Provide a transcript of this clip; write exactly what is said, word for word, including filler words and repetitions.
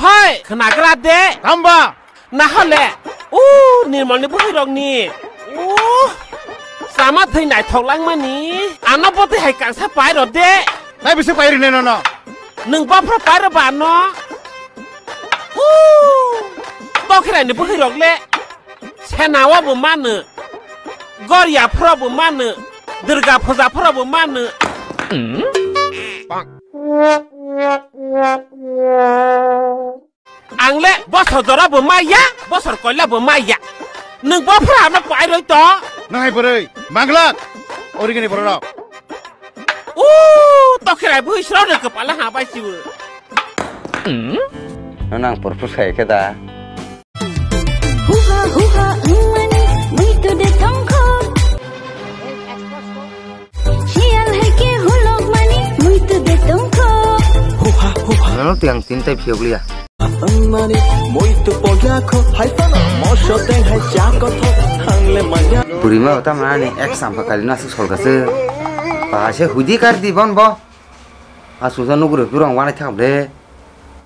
Hoi, khnagra de. Tamba. Nahole. U, Nirmolni bwkhwirokni. U, sama thwi naithok langmani. Ano bwtwi hai kangsa pairo de. Nai bisi pairi ne nono. Nwng bophra pairo ba ano. U, Tokhiraini bwkhwirok le. Senao bo mano. Gorya phoro bo mano. Durga puja phoro bo mano. Ang le bosor jora bo maya, bosor koila bo maya. Nwng bophra ano pairoi to. Nang hai bwrwi, manglak. Origini bororok. U, Tokhirai bwsrok no kwpala ha bai sibo. No nang propose khai khe da. Huha huha wngmani muitu de tongkho. Hial hai khe hulokmani muitu de tongkho. Huha huha. Ano tiang tin tai phiokliya. Wngmani muitu pogya kho hai phano moso teng hai cha kotho hangle manya. Burima ota mani ek sampa kali na asuk solga se. Ba se hudi kar di bon bo. Asuk sa nugro purong wanai thang ble.